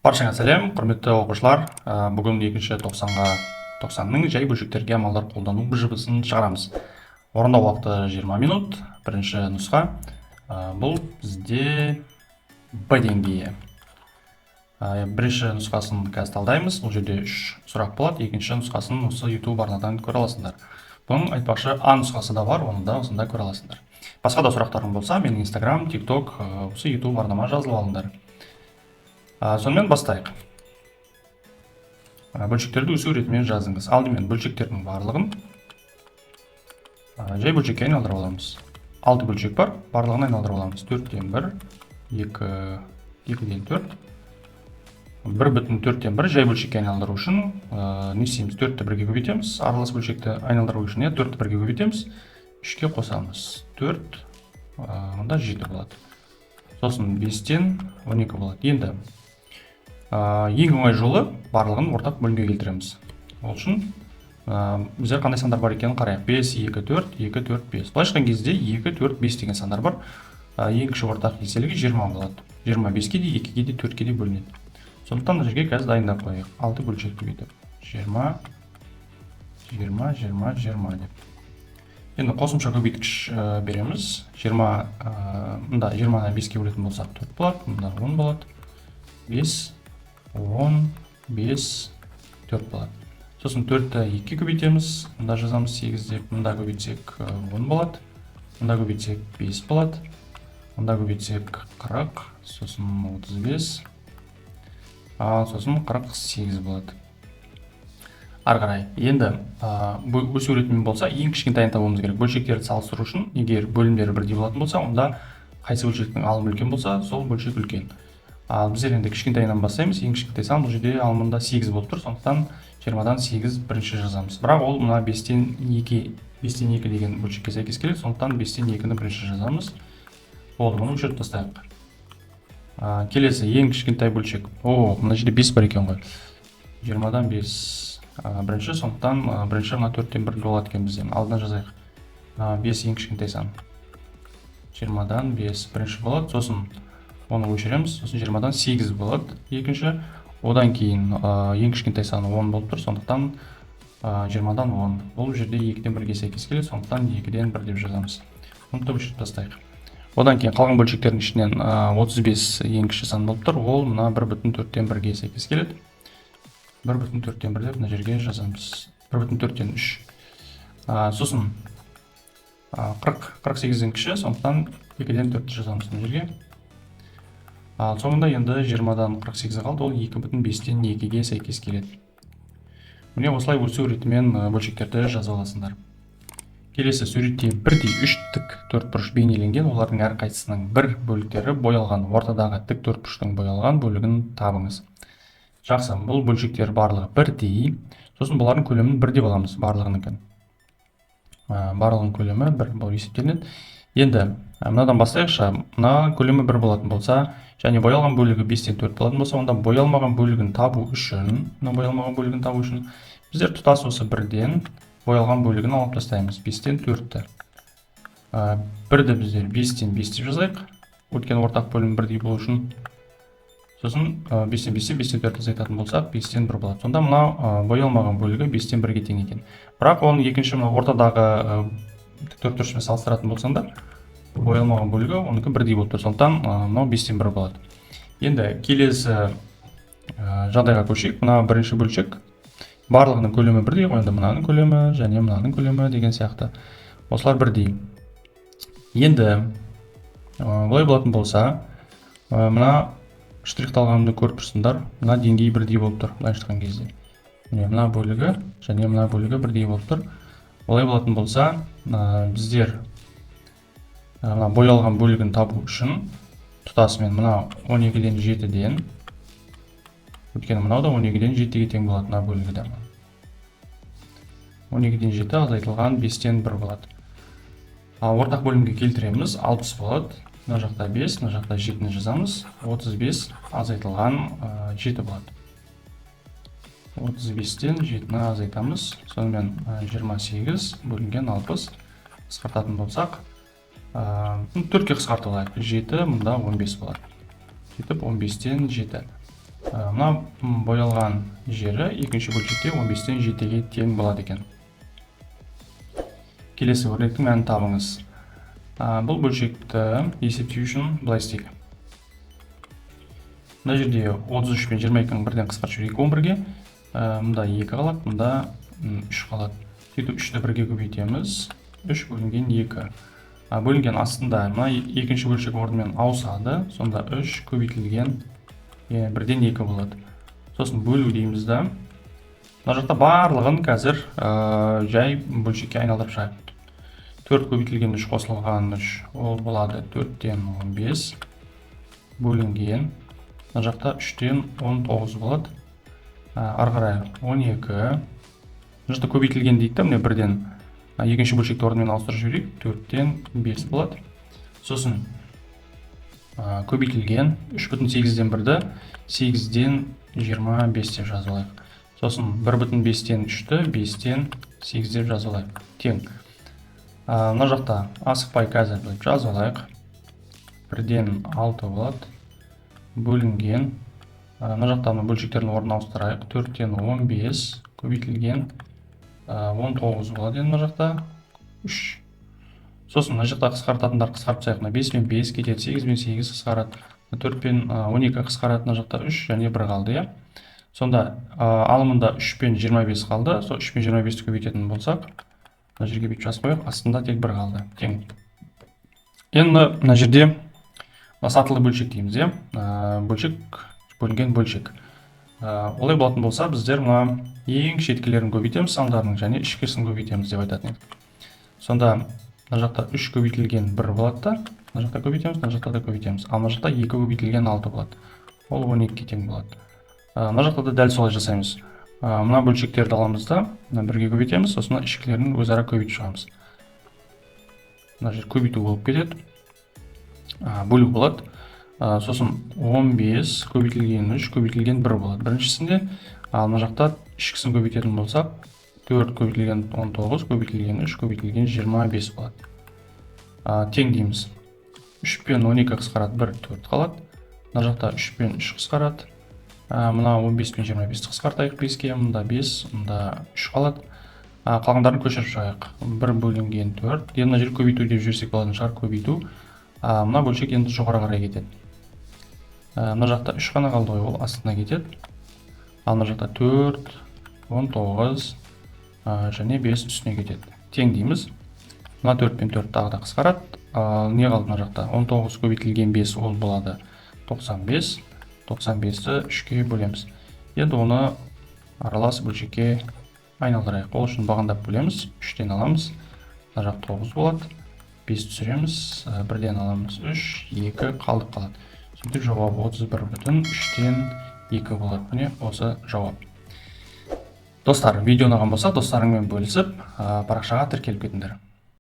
Баршаңа сәлем, құрметті оқушылар. Бүгін екінші тоқсанға тоқсанның жай бөлшектерге амалдар қолдану БЖБ-сын шығарамыз. Орындау уақыты 20 минут. Бірінші нұсқа. Бұл бізде Б деңгейі. Бірінші нұсқасын қазір талдаймыз. Бұл жерде үш сұрақ болады. Екінші нұсқасын осы YouTube арнадан көре аласыңдар. Бұның, айтпақшы, А нұсқасы да бар, оны да осында көре аласыңдар. Басқа да сұрақтарың болса, менің Instagram, TikTok, осы YouTube арнама жазылып алыңдар. Сонымен бастайық. Бөлшектерді өсу ретімен жазыңыз. Алдымен бөлшектердің барлығын жай бөлшекке айналдырып аламыз. Алты бөлшек бар, барлығын айналдырып аламыз. Төрттен бір, екі, екіден төрт, бір бүтін төрттен бір. Жай бөлшекке айналдыру үшін не істейміз? Төртті бірге көбейтеміз. Аралас бөлшекті айналдыру үшін, иә, төртті бірге көбейтеміз, үшке қосамыз. Төрт, мында жеті болады. Сосын бестен 12 болады. Енді ең оңай жолы — барлығын ортақ бөлімге келтіреміз. Ол үшін біздер қандай сандар бар екенін қарайық. 5, 2, 4, 2, 4, 5. Былайша айтқан кезде, 2, 4, 5 деген сандар бар. Ең кіші ортақ еселігі 20 болады. 25-ке де, 2-ге де, 4-ке де бөлінеді. Сондықтан мына жерге қазір дайындап қояйық алты бөлшекті бүйтіп: 20, 20, 20, 20 деп. Енді қосымша көбейткіш береміз. 20, мында 20-дан 5-ке бөлетін болсақ, 4 болады, мында 10 болады. 5, 10, 5, 4 болады. Сосын 4-ті 2-ге көбейтеміз. Мында жазамыз 8 деп. Мында көбейтсек, 10 болады. Мында көбейтсек, 5 болады. Мында көбейтсек, 40, сосын 35, ал сосын 48 болады. Ары қарай енді өсу ретімен болса, ең кішкентайын табуымыз керек. Бөлшектерді салыстыру үшін, егер бөлімдері бірдей болатын болса, онда қайсы бөлшектің алымы үлкен болса, сол бөлшек үлкен. Ал біздер енді кішкентайынан бастаймыз. Ең кішкентай сан бұл жерде алымында 8 болып тұр, сондықтан 20-дан 8 бірінші жазамыз. Бірақ ол мына 5-тен 2, 5-тен 2 деген бөлшекке сәйкес келеді, сондықтан 5-тен 2-ні бірінші жазамыз. Болды, бұны өшіріп тастайық. Келесі ең кішкентай бөлшек. О, мына жерде 5 бар екен ғой. 20-дан 5 бірінші, сондықтан бірінші мына төрттен бір болады екен бізде. Алдына жазайық. 5 ең кішкентай сан. 20-дан 5 бірінші болады, сосын оны өшіреміз, сосын 20-дан 8 болады екінші. Одан кейін ең кішкентай саны 10 болып тұр, сондықтан 20-дан 10. Бұл жерде 2-ден 1-ге сәйкес келеді, сондықтан 2-ден 1 деп жазамыз. Оны да өшіріп тастайық. Одан кейін қалған бөлшектердің ішінен 35 ең кіші сан болып тұр. Ол мына 1 бүтін төрттен бірге сәйкес келеді. 1 бүтін төрттен бір деп мына жерге жазамыз. 1 бүтін төрттен үш. Сосын 40, 48-ден кіші, сондықтан 2-ден 4 жазамыз мына жерге. Ал соңында енді 20-дан 48 қалды, ол 2 бүтін бестен екіге сәйкес келеді. Міне, осылай өсу ретімен бөлшектерді жазып аласыңдар. Келесі суретте бірдей үш тік төртбұрыш бейнеленген. Олардың әрқайсысының бір бөліктері боялған. Ортадағы тік төртбұрыштың боялған бөлігін табыңыз. Жақсы, бұл бөлшектер барлығы бірдей. Сосын бұлардың көлемін бір деп аламыз барлығыныкін. Барлығының көлемі бір болып есептелінеді. Енді мынадан бастайықшы. Мына көлемі бір болатын болса және боялған бөлігі бестен төрт болатын болса, онда боялмаған бөлігін табу үшін, мына боялмаған бөлігін табу үшін біздер тұтас осы бірден боялған бөлігін алып тастаймыз, бестен төртті. Бірді біздер бестен бес деп жазайық, өйткені ортақ бөлім бірдей болу үшін. Сосын бестен бестен бестен төрт азайтатын болсақ, бестен бір болады. Сонда мынау боялмаған бөлігі бестен бірге тең екен. Бірақ оның екінші, мына ортадағы төртбұрышпен салыстыратын болсаңдар, боялмаған бөлігі оныкі бірдей болып тұр, сондықтан мынау бестен бір болады. Енді келесі жағдайға көшейік. Мына бірінші бөлшек, барлығының көлемі бірдей ғой. Енді мынаның көлемі және мынаның көлемі деген сияқты, осылар бірдей. Енді былай болатын болса, мына штрихталғанымды көріп тұрсыңдар, мына деңгей бірдей болып тұр. Былайша айтқан кезде, міне, мына бөлігі және мына бөлігі бірдей болып тұр. Олай болатын болса, біздер мына боялған бөлігін табу үшін тұтасымен мына 12-ден 7-ден, өйткені мынау да 12-ден 7-ге тең болады, мына бөлігі де 12-ден 7 азайтылған 5-тен 1 болады. Ал ортақ бөлімге келтіреміз, 60 болады. Мына жақта 5, мына жақта 7-ні жазамыз. 35 азайтылған 7 болады. 35-тен 7-ні азайтамыз, сонымен 28 бөлінген 60. Қысқартатын болсақ, 4-ке қысқартып алайық. 7, мында 15 болады. Сөйтіп 15-тен 7. Мына боялған жері екінші бөлшекте 15-тен 7-ге тең болады екен. Келесі өрнектің мәнін табыңыз. Бұл бөлшекті есептеу үшін былай істейік. Мына жерде 33 пен 22-ні бірден қысқартып жіберейік 11-ге. Мында 2 қалады, мында 3 қалады. Сөйтіп 3-ті бірге көбейтеміз. 3 бөлінген 2. Бөлінген астында мына екінші бөлшек орнымен ауысады. Сонда 3 көбейтілген 1-ден 2 болады. Сосын бөлу дейміз да. Мына жақта барлығын қазір жай бөлшекке айналдырып шығайық. 4 көбейтілген 3 қосылған 3, ол болады 4-тен 15 бөлінген. Мына жақта 3-тен 19 болады. Ары қарай 12. Мына жақта көбейтілген дейді да, міне бірден екінші бөлшекті орнымен ауыстырып жіберейік. 4-тен 5 болады. Сосын көбейтілген 3,8-ден 1-ді 8-ден 25 деп жазып алайық. Сосын 1,5-тен 3-ті 5-тен 8 деп жазып алайық. Тең. Мына жақта асықпай қазір былай жазып алайық. 1-ден 6 болады. Бөлінген. Мына жақта мына бөлшектердің орнын ауыстырайық. 4-тен 15 көбейтілген 19 болады енді мына жақта 3. Сосын мына жақта қысқартатындар қысқартып тастайық. Мына 5 пен 5 кетеді, 8 пен 8 қысқарады, 4 пен 12 қысқарады, мына жақта 3 және 1 қалды, иә. Сонда алымында 3 пен 25 қалды. Сол 3 пен 25-ті көбейтетін болсақ, мына жерге бүйтіп жазып қояйық, астында тек 1 қалды. Тең. Енді мына жерде мына сатылы бөлшек дейміз, иә. Бөлшек бөлінген бөлшек. Олай болатын болса, біздер мына ең шеткілерін көбейтеміз сандарының және ішкісін көбейтеміз деп айтатын едік. Сонда мына жақта 3 көбейтілген 1 болады да, мына жақта көбейтеміз, мына жақта да көбейтеміз. Ал мына жақта 2 көбейтілген 6 болады. Ол 12-ге тең болады. Мына жақта да дәл солай жасаймыз. Мына бөлшектерді аламыз да, мына бірге көбейтеміз, сосын мына ішкілерін өзара көбейтіп шығамыз. Мына жер көбейту болып кетеді. Бөлу болады. Сосын 15 көбейтілген 3 көбейтілген 1 болады біріншісінде. Ал мына жақта ішкісін көбейтетін болсақ, 4 көбейтілген 19 көбейтілген 3 көбейтілген 25 болады. Тең дейміз. 3 пен 12 қысқарады, 1, 4 қалады. Мына жақта 3 пен 3 қысқарады. Мына 15 пен 25-ті қысқартайық 5-ке, мында 5, мында 3 қалады. Қалғандарын көшіріп шығайық. 1 бөлінген 4. Енді мына жерге көбейту деп жіберсек болатын шығар, көбейту. Мына бөлшек енді жоғары қарай кетеді. Мына жақта 3 қана қалды ғой, ол астына кетеді. Ал мына жақта 4, 19 және 5 үстіне кетеді. Тең дейміз. Мына 4 пен 4 тағы да қысқарады. Ал не қалды мына жақта? 19 көбейтілген 5, ол болады 95. 95-ті 3-ке бөлеміз. Енді оны аралас бөлшекке айналдырайық. Ол үшін бағандап бөлеміз. 3-тен аламыз. Мына жақ 9 болады. 5 түсіреміз, 1-ден аламыз 3, 2 қалдық қалады. Сөйтіп жауап 31 бүтін 3-тен 2 болады. Міне осы жауап. Достар, видео ұнаған болса, достарыңмен бөлісіп, парақшаға тіркеліп кетіңдер.